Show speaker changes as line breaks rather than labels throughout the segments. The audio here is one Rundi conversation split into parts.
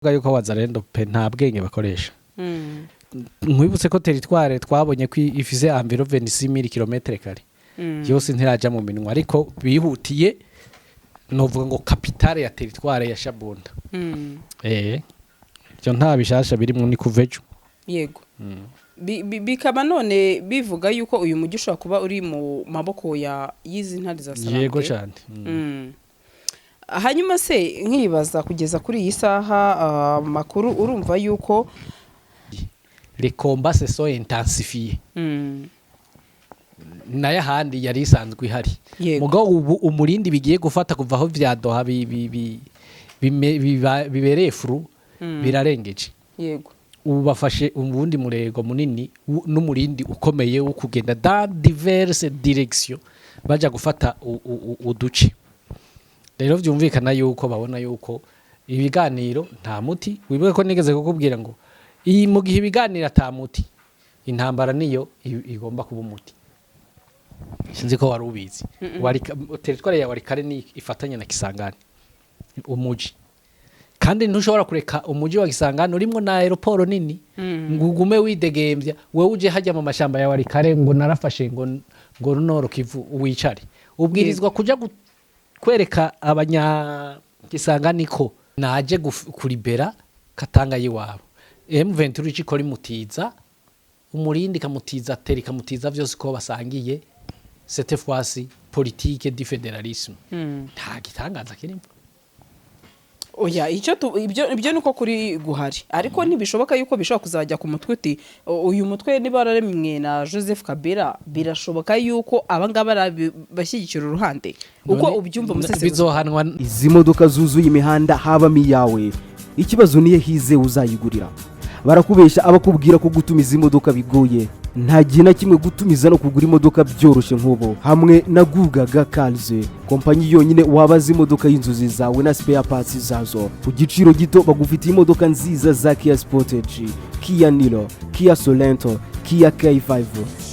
Yuko Wazalendo pe nta bwenge bakoresha. Nkwibutse ko territoire twabonye ko ifise environ 26 000 km carrés yose ntiraja mu minwa, ariko bihutiye novuga ngo capitale ya territoire ya Shabunda. Ivyo nta bishasha birimwo, ni kuva ejo.
Yego. Bikaba none bivuga yuko uyu mujyi ushobora kuba uri mu maboko ya y'izi ntare za Sarambwe.
Yego cyane.
Hanyuma se nkibaza, kugeza kuri iyi saha, makuru urumva yuko
Les combats se sont intensifiés, nayo ahandi yari isanzwe ihari. Mugabo ubu umurindi bigiye gufata kuva aho vyadoha bibereye flou birarengeje. Ubu bafashe ubundi murego munini n'umurindi ukomeye wo kugenda dans diverses directions, baja gufata uduce. Rero vyumvikana yuko babona yuko ibiganiro nta muti. Wibuke ko nigeze kukubwira ngo iyi mu gihe ibiganiro ata muti, intambara niyo igomba kuba umuti. Sinzi ko wari ubizi. Territoire ya Walikale ni ifatanye na Kisangani umuji, kandi ntushobora kureka umuji wa Kisangani urimwo na aéroport nini ngo ugume widegembya, wewe uje hajya mu mashamba ya Walikale ngo narafashe ngo Nord Kivu, wicare. Ubwirizwa kuja kwereka abanya Kisangani ko naje kuribera Katanga yiwabo. M23 ikora imutiza umurindi, kamutiza teri, kamutiza vyose ko basangiye cette fois-ci politique du fédéralisme. Nta gitangaza kirimo.
Oya, icyo ibyo niko kuri guhari, ariko ntibishoboka yuko bishobora kuzajya ku mutwe uti uyu mutwe niba wararemwe na Joseph Kabila, birashoboka yuko abangaba ari bashyigikira uruhande uko ubyumva, musesenguzi?
Bizohanwa.
Izi modoka zuzuye imihanda habamo iyawe? Ikibazo niyo hize uzayigurira. Barakubeshya abakubwira ko gutumiza imodoka bigoye. Nta gihe na kimwe gutumiza no kugura imodoka byoroshye nk'ubu hamwe na Gugaga Cars, kompanyi yonyine wabaza imodoka y'inzozi zawe na spare parts zazo ku giciro gito. Bagufitiye imodoka nziza za Kia Sportage, Kia Niro, Kia Sorento, Kia K5,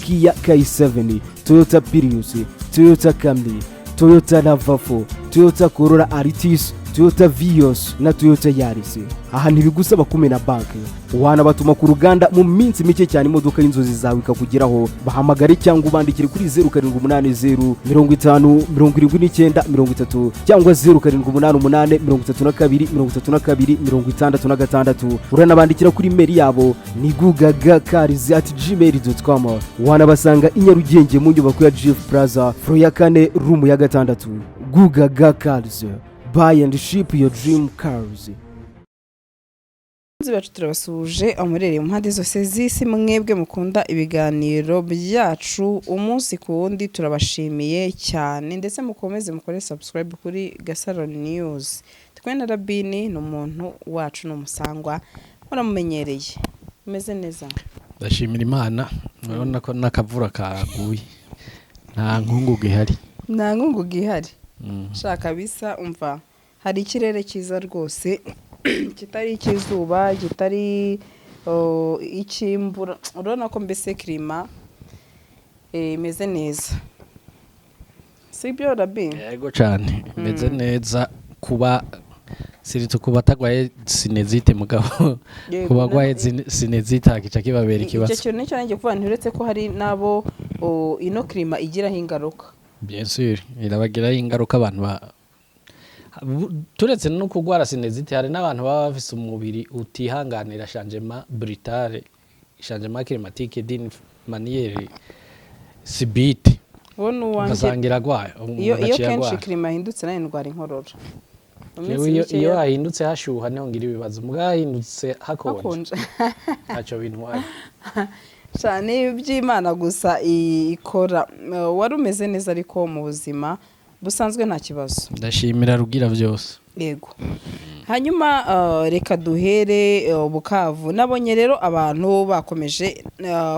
Kia K7, Toyota Prius, Toyota Camry, Toyota RAV4, Toyota Corolla Altis, Toyota Vios na Toyota Yaris. Aha ntibigusaba kumena banki, wanabatuma ku ruganda mu minsi mike cyane imodoka y'inzozi zawe ikakugeraho. Bahamagare cyangwa ubandikire kuri 0780507930 cyangwa 0788323266. Uranabandikira kuri email yabo ni gugagacars@gmail.com. Wanabasanga i Nyarugenge mu nyubako ya Jifu Plaza, floor ya kane, room ya gatandatu. Gugaga Cars, buy and ship your dream cars.
Abakunzi bacu, turabasuhuje aho muherereye mu mpande zose z'isi. Mwebwe mukunda ibiganiro byacu umunsi ku wundi, turabashimiye cyane, ndetse mukomeze mukore subscribe kuri Gasaro News. Twe na Rabini ni umuntu wacu, ni umusangwa, muramumenyereye. Umeze neza?
Ndashimira Imana. Urabona ko n'akavura kaguye, nta nkungugu ihari.
Nta nkungugu ihari. Shaka bisa, umva, hari ikirere cyiza rwose, kitari icy'izuba, kitari icy'imvura. Urabona ko mbese climat imeze neza, si byo, Rabi?
Yego cyane, imeze neza kuba surtout ku batagwaye sinusite, mugabo ku bagwaye sinusite hakica kibabera
Icyo
ikibazo.
kintu nicyo nanjye kuvuga, nturetse ko hari n'abo ino climat igiraho ingaruka.
Bien sûr, irabagiraho ingaruka. Abantu turetse no kurwara sinusite, hari n'abantu baba bafise umubiri utihanganira changement brutal, changement climatique d'une manière subite.
Uwo ni uwanjye.
Ugasanga iragwaye.
Iyo
Umuntu
iyo
aciye
kenshi
agwara.
Climat ihindutse, nayo ndwara inkorora mu
Jewe
minsi
iyo
mikeya.
Iyo hahindutse hashuha niho ngira ibibazo, mbwa hahindutse hakonje
hakonje
ntacyo bintwaye.
Cyane iby'Imana gusa ikora. Wari umeze neza, ariko mu buzima busanzwe nta kibazo?
Ndashimira Rugira byose.
Yego. Hanyuma reka duhere Bukavu. Nabonye rero abantu bakomeje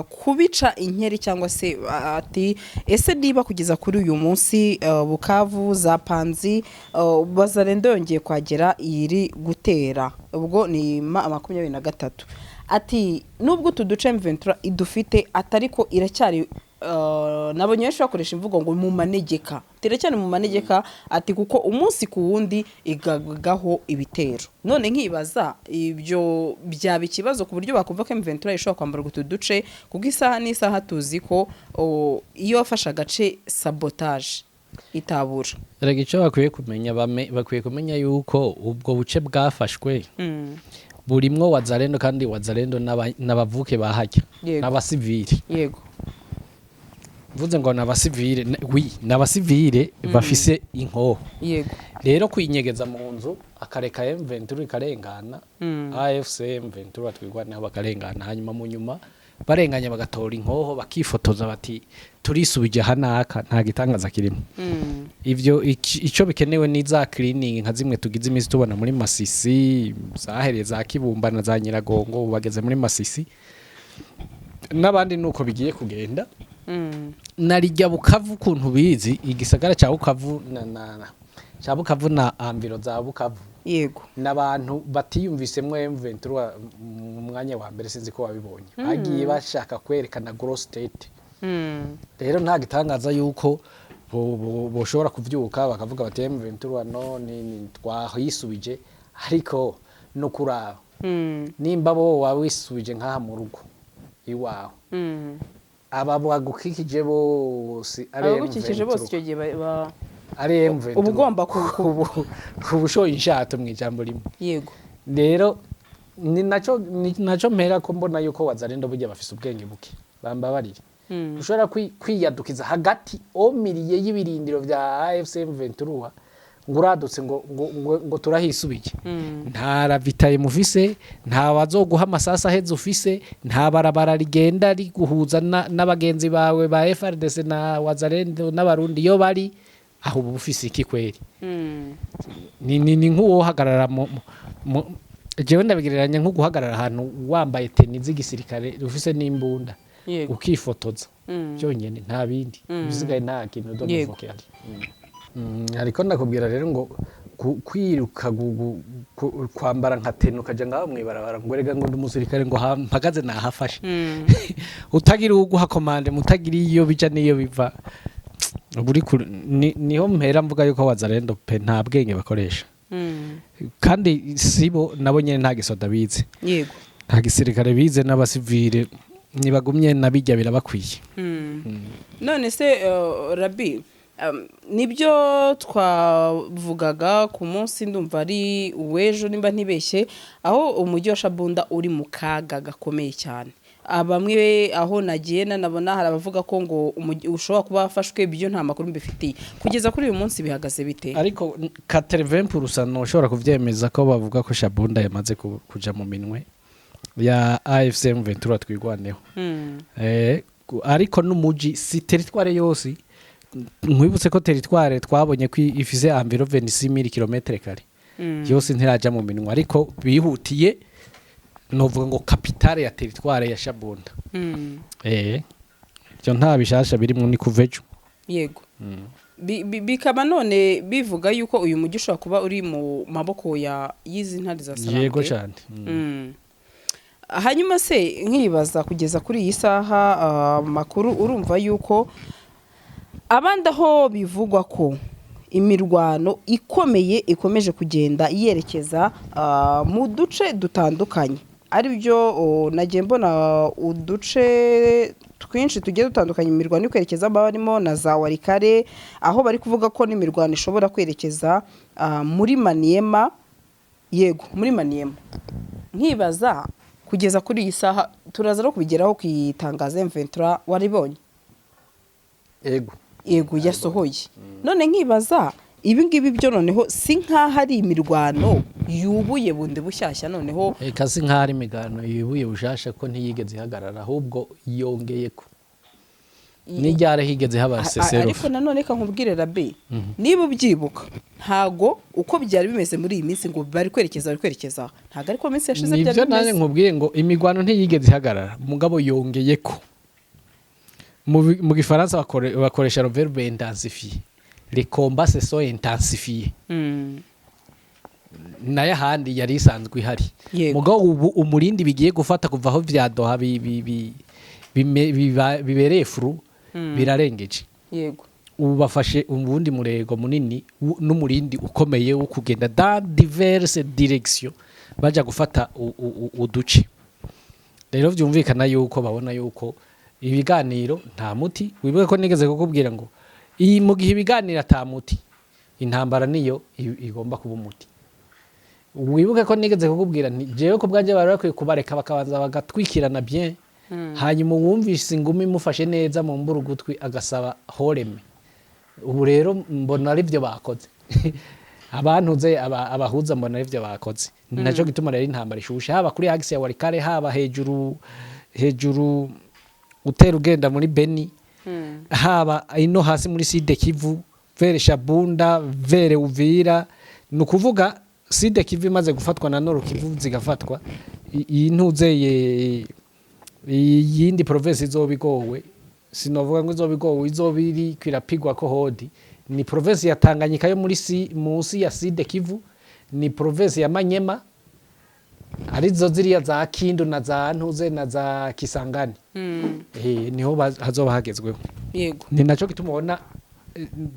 kubica inkeri cyangwa se ati ese niba kugeza kuri uyu munsi Bukavu za Panzi, Wazalendo yongeye kuhagera iri gutera, ubwo ni 23, ati nubwo utu duce M23 idufite, atari ko iracyari Nabonye benshi bakoresha imvugo ngo mu manegeka, cyane mu manegeka, ati kuko umunsi ku wundi igagaho ibitero. None nkibaza, ibyo byaba ikibazo ku buryo bakumva ko M23 ishobora kwambarwa utu duce, kuko isaha n'isaha tuzi ko iyo wafashe agace, sabotage itabura.
Erega icyo bakwiye kumenya, bakwiye kumenya yuko ubwo buce bwafashwe burimwo Wazalendo, kandi Wazalendo n'abavuke bahajya, n'abasivili. Mvuze ngo n'abasivile, oui, n'abasivile bafise inkoho. Rero kwinyegeza mu nzu akareka M23 ikarengana, AFC M23 twigwaneho bakarengana, hanyuma mu nyuma barenganya bagatora inkoho, bakifotoza bati turisubije hanaka, nta gitangaza kirimo. Ivyo ico bikenewe ni za cleaning nka zimwe tugize iminsi tubona muri Masisi, zahereye za Kibumba na za Nyiragongo, ubu bageze muri Masisi n'abandi, nuko bigiye kugenda. Narijya Bukavu, ukuntu bizi igisagara ca Bukavu na ca Bukavu na environs za Bukavu, n'abantu batiyumvisemwo M23 mu mwanya wa mbere. Sinzi ko wabibonye, bagiye bashaka kwerekana grosse tête. Rero nta gitangaza yuko boshobora kuvyuka bakavuga bati M23 no ni twahisubije, ariko no kuraba nimba bo wawisubije nkaha mu rugo iwawe, aba bagukikije bose ari
Abagukikije bose
M23.
Icyo gihe
Ari M23.
Uba ugomba
Uba ushoye inshato mu ijambo rimwe. Rero ni naco mpera ko mbona yuko Wazalendo burya bafise ubwenge buke, bambabarire. Ushobora kwiyadukiza hagati au milieu y'ibirindiro vya AFC M23 ngo uradutse, ngo turahisubiye, nta ravitaye mufise, nta bazoguha amasasa aheze ufise, nta barabara rigenda riguhuza n'abagenzi bawe ba FARDC na Wazalendo n'Abarundi iyo bari aho. Uba ufise iki kweri? Ni nk'uwohagarara mu jewe ndabigereranya nko guhagarara ahantu wambaye tenue z'igisirikare, ufise n'imbunda, ukifotoza byonyine, nta bindi ibisigaye, nta kintu do muvoke. Ariko ndakubwira rero ngo kwiruka kwambara nka tenue, ukaja ngaho mwibarabara ngo erega ngo ndi umusirikare, ngo mpagaze nahafashe, utagira uguha commande, mutagira iyo bija n'iyo biva, buri niho mpera mvuga yuko Wazalendo pe nta bwenge bakoresha. Kandi sibo nabo nyene nta gisoda bize, nta gisirikare bize, n'abasivile nibagumye nabijya birabakwiye.
None se Rabi, nibyo twavugaga ku munsi, ndumva ari uw'ejo nimba ntibeshye, aho umujyi wa Shabunda uri mu kaga gakomeye cyane. Bamwe aho nagiye nanabona hari abavuga ko ngo umujyi ushobora kuba wafashwe. Ibyo nta makuru mbifitiye. Kugeza kuri uyu munsi bihagaze bite?
Ariko 80% ntushobora kuvyemeza ko bavuga ko Shabunda yamaze kuja mu minwe ya AFC M23 twigwaneho. Ariko n'umuji si territoire yose. Nkwibutse ko territoire twabonye ko ifise environ 26000 km carrés yose ntiraja mu minwe, ariko bihutiye novuga ngo capitale ya territoire ya Shabunda. Ivyo nta bishasha birimwo, ni kuva ejo.
Yego. Bikaba none bivuga yuko uyu mujyi ushobora kuba uri mu maboko ya y'izi ntare za Sarambwe.
Yego cyane.
Hanyuma se nkibaza, kugeza kuri iyi saha, makuru urumva yuko abandi aho bivugwa ko imirwano ikomeye ikomeje kugenda yerekeza mu duce dutandukanye, aribyo nagiye mbona uduce twinshi tugiye dutandukanye imirwano iri kwerekeza, barimo na za Walikale, aho bari kuvuga ko n'imirwano ishobora kwerekeza muri Maniema. Yego, muri Maniema. Nkibaza, kugeza kuri iyi saha, turaza no kubigeraho ku itangazo M23 waribonye?
Ego.
Yego, yasohoye. None nkibaza, ibi ngibi byo noneho si nk'aho ari imirwano yubuye bundi bushyashya noneho?
Eka, si nk'aho ari imigano yubuye bushasha, ko ntiyigeze ihagarara, ahubwo yongeye ko n'iryari higeze haba cessez-le-feu.
Ariko nanone reka nkubwire Rabi, niba ubyibuka, ntago uko byari bimeze muri iyi minsi ngo bari kwerekeza, ntago ariko mu minsi yashize byari
Nibyo nanjye
bimeze.
nkubwiye ngo imigwano ntiyigeze ihagarara, mugabo yongeye ko mu gifaransa bakoresha le verbe intensifier: les combats se sont intensifiés. Nayo ahandi yari isanzwe ihari. Mugabo ubu umurindi bigiye gufata kuva aho vya Doha bibereye flou. Birarengeje. Ubu bafashe ubundi murego munini n'umurindi ukomeye wo kugenda dans diverses directions, baja gufata uduce. Rero vyumvikana yuko babona yuko ibiganiro nta muti. Wibuke ko nigeze kukubwira ngo iyi mu gihe ibiganiro ata muti, intambara niyo igomba kuba umuti. Wibuke ko nigeze kukubwira nti jewe ko bwanjye bari bakwiye kubareka bakabanza bagatwikirana bien, hanyuma uwumvise ingumi imufashe neza mu mburugutwi agasaba horeme. Ubu rero mbona ari byo bakoze abantuze abahuza, mbona ari byo bakoze. Ni nacyo gituma rero intambara ishushe, haba kuri axe ya Walikale, haba hejuru hejuru utera ugenda muri Beni, haba ino hasi muri Sud Kivu, vers Shabunda, vers Uvira. Ni ukuvuga Sud Kivu imaze gufatwa na Nord Kivu zigafatwa, iyi ntuzeye iyindi province izoba igowe, sinovuga ngo izoba igowe, izoba iri kwirapigwa ko hodi ni province ya Tanganyika yo muri si, munsi ya Sud Kivu, ni province ya Manyema, arizo ziriya za Kindu na za Ntuze na za Kisangani. Niho hazoba hagezweho. Ni naco gituma ubona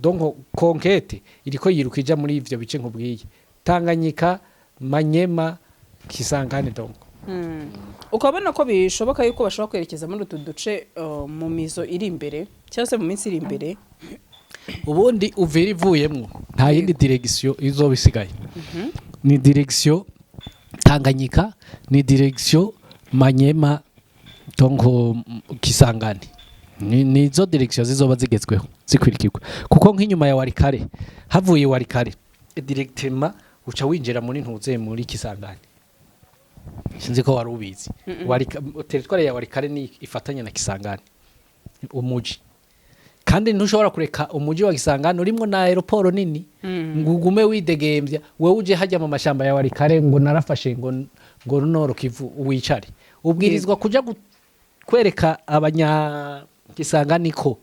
donc conquête iriko yiruka ija muri ivyo bice nkubwiye, Tanganyika, Manyema, Kisangani donc.
Ukabona ko bishoboka yuko bashobora kwerekeza muri utu duce mu mizo iri imbere cyangwa se mu minsi iri imbere?
Ubundi Uvira ivuyemwo, nta yindi direction izoba isigaye, ni direction Tanganyika, ni direction Manyema, donc Kisangani. Nizo direction zizoba zigezweho zikwirikirwa, kuko nk'inyuma ya Walikale, havuye Walikale directement uca winjira muri ntuze, muri Kisangani. Sinzi ko wari ubizi. Territoire ya Walikale ni ifatanya na Kisangani umuji, kandi ntushobora kureka umuji wa Kisangani urimwo na aéroport nini ngo ugume widegembya, wewe uje hajya mu mashamba ya Walikale ngo narafashe ngo Nord Kivu, wicare. Ubwirizwa kuja kwereka abanya Kisangani ko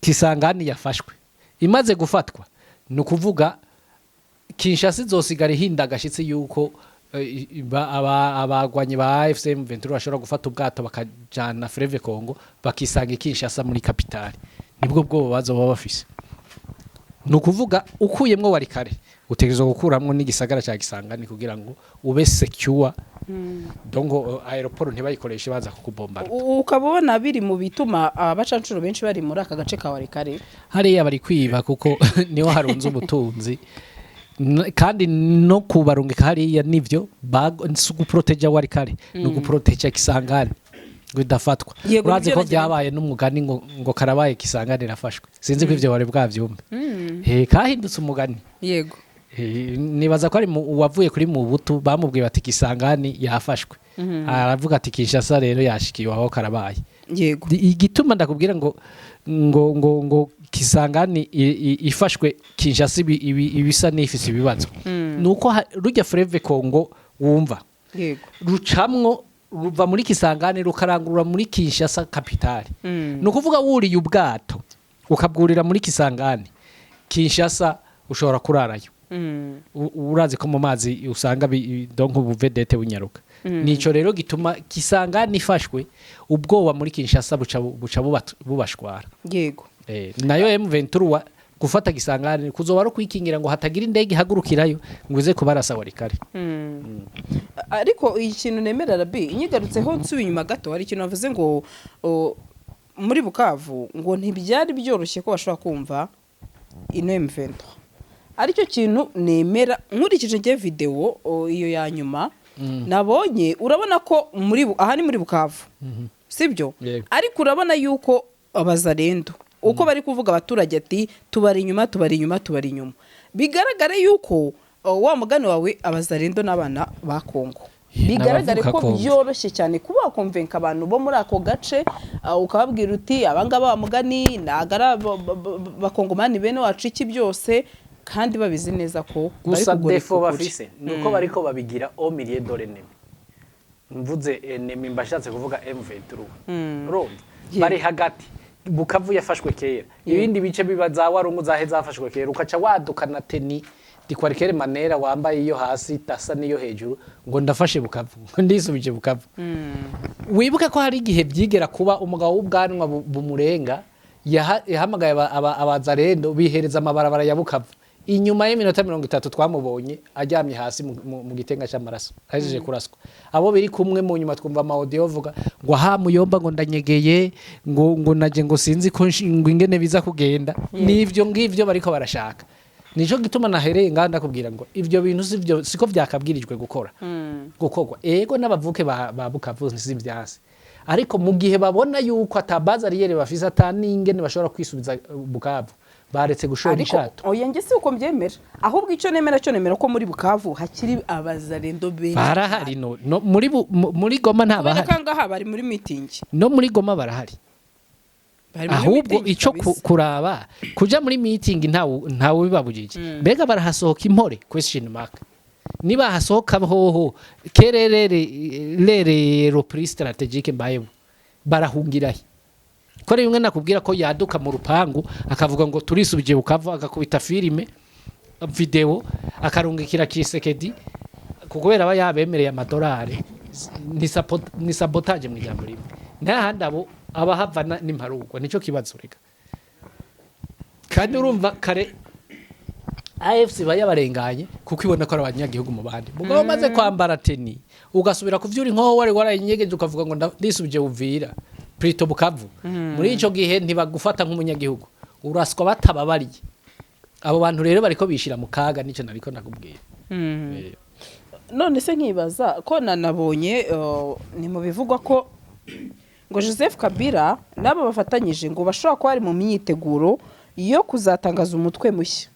Kisangani yafashwe. Imaze gufatwa, ni ukuvuga Kinshasa izosigara ihinda agashitsi yuko abagwanyi ba AFC M23 bashobora gufata ubwato bakajana Fleuve Congo, bakisanga i Kinshasa muri capitale. Nibwo bwoba bazoba bafise. Ni ukuvuga ukuyemwo Walikale, utegerezwa gukuramwo n'igisagara ca Kisangani kugira ngo ube secure, donc aéroport ntibayikoreshe baza kukubombara.
Ukaba ubona biri mu bituma abacancuro benshi bari muri aka gace ka Walikale?
Hariya bari kwiba kuko niho harunze ubutunzi. Kandi no kubarungika hariya nivyo si uguproteja Walikale, ni uguproteja Kisangani ngo idafatwa. Urazi
Nivyo
ko
nagira.
Byabaye n'umugani ngo karabaye, Kisangani irafashwe. Sinzi ko ivyo wari bwavyumve. Kahindutse umugani. Nibaza ko ari uwavuye kuri mu butu bamubwiye bati Kisangani yafashwe, aravuga ati Kinshasa rero yashikiwe aho, karabaye. Igituma ndakubwira ngo Kisangani ifashwe, Kinshasa ibisa n'ifise ibibazo, nuko rujya Fleuve Congo wumva rucamwo, ruva muri Kisangani rukarangurura muri Kinshasa capitale. Ni ukuvuga wuriye ubwato ukabwurira muri Kisangani, Kinshasa ushobora kurarayo. Urazi ko mu mazi usanga donc ubuvedete bunyaruka. Nico rero gituma Kisangani ifashwe, ubwoba muri Kinshasa buca bubashwara. Nayo M23 gufata Kisangani kuzoba ari kwikingira ngo hatagira indege ihagurukirayo ngo ize kubarasa Walikale.
Ariko ikintu nemera rabi inyigarutseho, nsubiye inyuma gato, hari ikintu bavuze ngo muri Bukavu ngo ntibyari byoroshye ko bashobora kumva ino M23. Aricyo kintu nemera nkurikije njye video iyo ya nyuma nabonye. Urabona ko muri aha ni muri Bukavu, sibyo?
Yego.
Ariko urabona yuko abazarendo uko bari kuvuga abaturage ati tubari inyuma, tubari inyuma, tubari inyuma, bigaragare yuko wa mugani wawe abazarendo n'abana ba Kongo, bigaragare
n'abavuka
ko
Kongo.
byoroshye cyane kuba wakonvenka abantu bo muri ako gace, ukababwira uti abangaba wa mugani ntago ari bakongomani bene wacu, iki byose, kandi babizi neza ko bari
Gusa
kugoreka
défaut
ukuri.
bafise nuko bariko babigira au milieu de l'ennemi. Mvuze ennemi mbashatse kuvuga M23, urumva bari hagati. Bukavu yafashwe kera, ibindi bice biba za Warungu zahe zafashwe kera, ukaca wadukana teni. Di qualche maniera wambaye iyo hasi idasa n'iyo hejuru, ngo ndafashe Bukavu, ngo ndisubije Bukavu. Wibuke ko hari igihe byigera kuba, umugabo w'ubwanwa bumurenga yahamagaye abazarendo bihereza amabarabara ya Bukavu. Inyuma y'iminota 30 twamubonye aryamye hasi mu gitenga cy'amaraso, ahejeje kuraswa. Abo biri kumwe mu nyuma twumva ama audio avuga ngo aha muyomba, ngo ndanyegeye, ngo naje, ngo sinzi ko ngo ingene biza kugenda. Nivyo ngivyo bariko barashaka. Nico gituma nahereye ngaha ndakubwira ngo ivyo bintu sivyo, siko vyakabwirijwe gukora gukorwa. Ego, n'abavuke ba Bukavu si vyanse, ariko mu gihe babona yuko ata base arrière bafise, ata n'ingene bashobora kwisubiza Bukavu, baretse gushora
Ariko
ishato.
Oya, njye si uko mbyemera. Ahubwo icyo nemera cyo, nemera ko muri Bukavu hakiri abazarendo benshi.
Barahari. No muri Goma
Kubera
ntabahari?
ko ahangaha bari muri mitingi.
No muri Goma barahari.
Bari muri
Ahubwo
mitingi
ico
kabisa.
kuraba kuja muri meeting, ntawe bibabujije. Mbega barahasohoka impore, question mark? Niba hasohoka hoho kererere rere repli stratégique mbayeho, barahungirahe? Ko ari bimwe nakubwira ko yaduka mu rupangu akavuga ngo turisubije Bukavu, agakubita filime video akarungikira Tshisekedi, kubera aba yabemereye amadolari. Ni sabotage mu ijambo rimwe. Nta handi abo abahava n'imparugwa. Nico kibazo reka. Kandi urumva kare AFC iba yabarenganye, kuko ibona ko ari abanyagihugu mu bandi. Mugabo umaze kwambara tenue, ugasubira kuvyura inkoho wari warayinyegeje, ukavuga ngo ndisubije Uvira, plutôt Bukavu, muri ico gihe ntibagufata nk'umunyagihugu, uraswa batababariye. Abo bantu rero bariko bishira mu kaga, nico nariko nakubwira.
None se nkibaza ko nanabonye ni mu bivugwa ko ngo Joseph Kabila n'abo bafatanyije ngo bashobora kuba bari mu myiteguro yo kuzatangaza umutwe mushya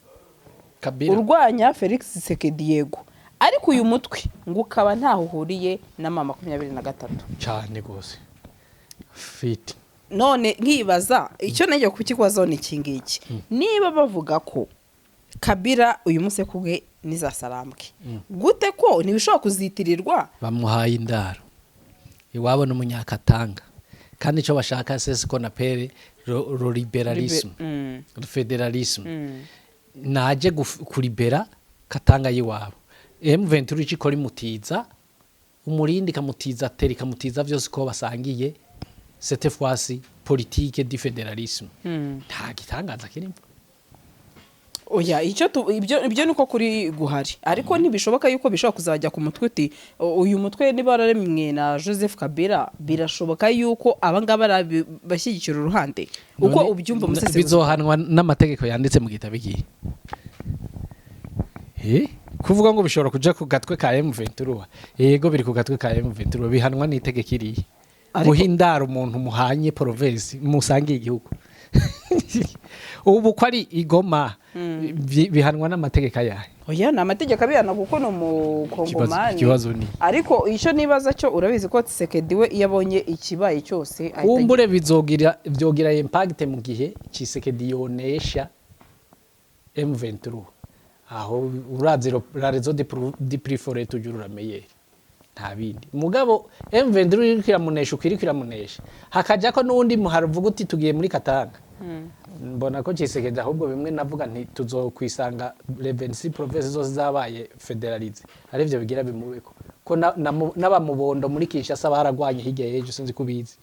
Kabila
urwanya Felix Tshisekedi. Yego, ariko uyu mutwe ngo ukaba ntaho uhuriye na M23.
Cyane gose fit.
None nkibaza, icyo najya kukikubazaho ni iki ngiki: niba bavuga ko Kabila uyu munsi kubwe n'izasarambwe gute, ko ntibishobora kuzitirirwa?
Bamuhaye indaro iwabo n'umunyakatanga, kandi icyo bashaka c'est ce qu'on appelle le libéralisme, le fédéralisme. Naje kuribera Katanga y'iwabo. M23 icyo ikora, imutiza umurindi, ikamutiza teri, ikamutiza vyose ko basangiye cette fois-ci politique du fédéralisme. Nta gitangaza kirimo.
Oya, icyo ibyo niko kuri guhari, ariko ntibishoboka yuko bishobora kuzajya ku mutwe uti uyu mutwe niba wararemwe na Joseph Kabila, birashoboka yuko abangaba ari bashyigikira uruhande uko
None
ubyumva, umusesenguzi?
Bizohanwa n'amategeko yanditse mu gitabo igihe. Kuvuga ngo bishobora kuja ku gatwe ka M23, yego, biri ku gatwe ka M23, bihanwa n'itegeko iriye. Guha indaro umuntu muhanye province, musangiye igihugu, ubu ko ari igoma, bihanwa n'amategeko ayahe?
Oya, ni amategeko abihana kuko ni umukongomani.
Ikibazo ni
Ariko icyo nibaza cyo, urabizi ko Tshisekedi we iyo abonye ikibaye cyose ahita
Kumbure bizogira, byogira impact mu gihe Tshisekedi yonesha M23. Aho urazi la raison de plus fort toujours la meilleure, nta bindi. Mugabo M23 iriko iramunesha uko iriko iramunesha, hakajako n'uwundi muhari uvuga uti tugiye muri Katanga, mbona ko Tshisekedi ahubwo bimwe navuga nti tuzokwisanga les 26 provinces zose zabaye fédéralisées, arivyo bigira bimubeko ko n'abamubondo muri Kinshasa baragwanye hirya y'ejo. Sinzi kubizi,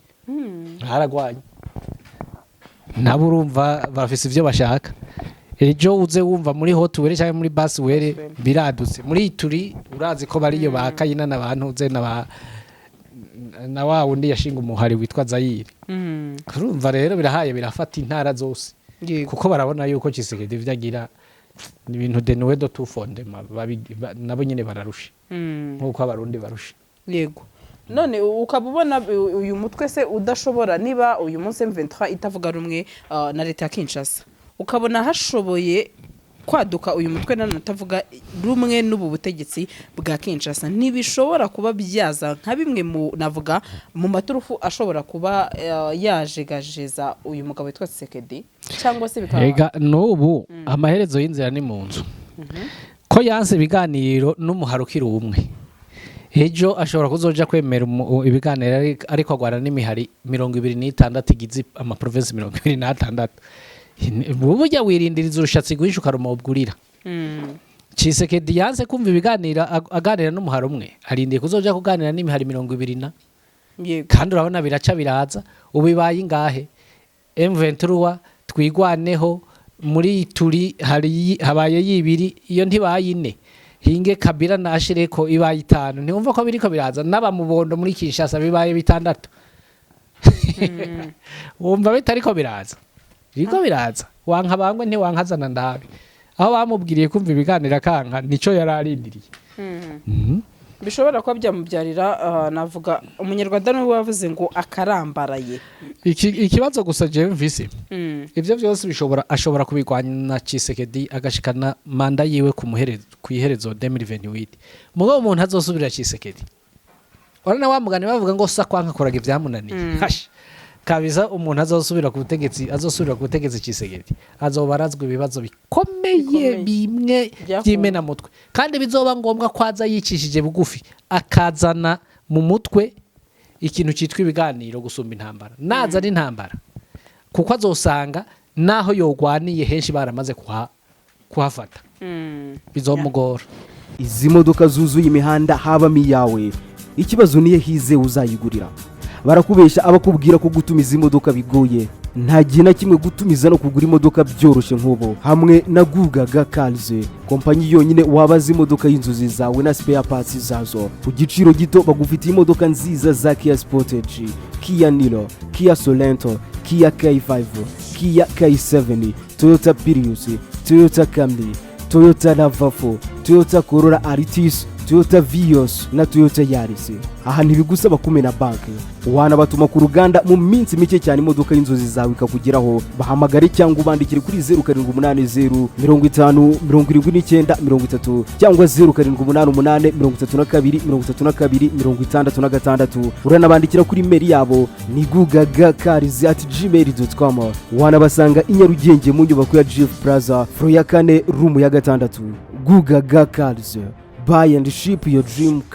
baragwanye nabo. Urumva bafise ivyo bashaka. Ejo uze wumva muri Haut-Uele cyangwa muri Bas-Uele biradutse. Muri Ituri urazi ko bariyo ba Kayina n'abantu uze na ba na wa wundi yashinga umuhari witwa Zayire. Urumva rero birahaye birafata intara zose, kuko barabona yuko Tshisekedi ivyo agira ni ibintu dénué de tout fondement. Nabo nyene bararusha nk'uko abarundi barusha.
Yego, none ukaba ubona uyu mutwe se udashobora, niba uyu munsi M23 itavuga rumwe na leta ya Kinshasa, ukabona hashoboye kwaduka uyu mutwe nanone utavuga rumwe n'ubu butegetsi bwa Kinshasa, ntibishobora kuba byaza nka bimwe mu navuga mu maturufu ashobora kuba yajegajeza uyu mugabo witwa Tshisekedi, cyangwa se bikaba
Ega n'ubu amaherezo y'inzira ni mu nzu. Ko yanse ibiganiro n'umuharukira umwe, ejo ashobora kuzoja kwemera ibiganiro, ariko agwana n'imihari 26 igize amaprovinsi 26. Burya wirindiriza urushatsi rwinshi ukaruma ubwurira. Tshisekedi yanse kumva ibiganiro, aganira n'umuhari umwe, arindiye kuzoja kuganira n'imihari 20 na kandi urabona biraca biraza. Ubu ibaye ingahe? M23, Twigwaneho, muri turi hari habaye yibiri, iyo ntibaye ine. Hinge Kabila na ashireko, ibaye itanu. Ntiwumva ko biriko biraza n'abamubondo muri Kinshasa, bibaye bitandatu. Wumva bitariko biraza? Biriko biraza. Wanka bangwe, ntiwankazana ndabe aho bamubwiriye kumva ibiganiro akanka, nico yari arindiriye.
Bishobora kuba byamubyarira, navuga umunyarwanda niwe wavuze ngo akarambaraye.
Ikibazo gusa jewe mvise, ivyo vyose bishobora, ashobora kubirwanya na Tshisekedi agashikana manda yiwe ku muherezo, ku iherezo 2028. Mugabo umuntu azosubira Tshisekedi, urana wa mugani bavuga ngo sa kwanka koraga ivyamunaniye. Hash kabisa, umuntu azosubira ku butegetsi, azosubira ku butegetsi Tshisekedi, azoba arazwa ibibazo bikomeye.
Bikomeye.
Bimwe
Bya
by'imenamutwe, kandi bizoba ngombwa ko aza yicishije bugufi, akazana mu mutwe ikintu cyitwa ibiganiro gusumba intambara. Naza ari intambara, kuko azosanga naho yogwaniye henshi baramaze kuhafata, bizomugora.
Izi modoka zuzuye imihanda habamo iyawe? Ikibazo niyo hize uzayigurira. Barakubesha abakubwira ko gutumiza imodoka bigoye. Nta gihe na kimwe gutumiza no kugura imodoka byoroshye nk'ubu hamwe na Gugaga Cars, kompanyi yonyine wabaza imodoka y'inzozi zawe na spare parts zazo ku giciro gito. Bagufitiye imodoka nziza za Kia Sportage, Kia Niro, Kia Sorento, Kia K5, Kia K7, Toyota Prius, Toyota Camry, Toyota RAV4, Toyota Corolla Altis, Toyota Vios na Toyota Yaris. Aha ntibigusaba kumena banki, wanabatuma ku ruganda mu minsi mike cyane imodoka y'inzozi zawe ikakugeraho. Bahamagare cyangwa ubandikire kuri 0780507930 cyangwa 0788323266. Uranabandikira kuri email yabo ni gugagacars@gmail.com. Wanabasanga i Nyarugenge mu nyubako ya GF Plaza, floor ya kane, room ya gatandatu. Gugaga Cars, buy and ship your dream car.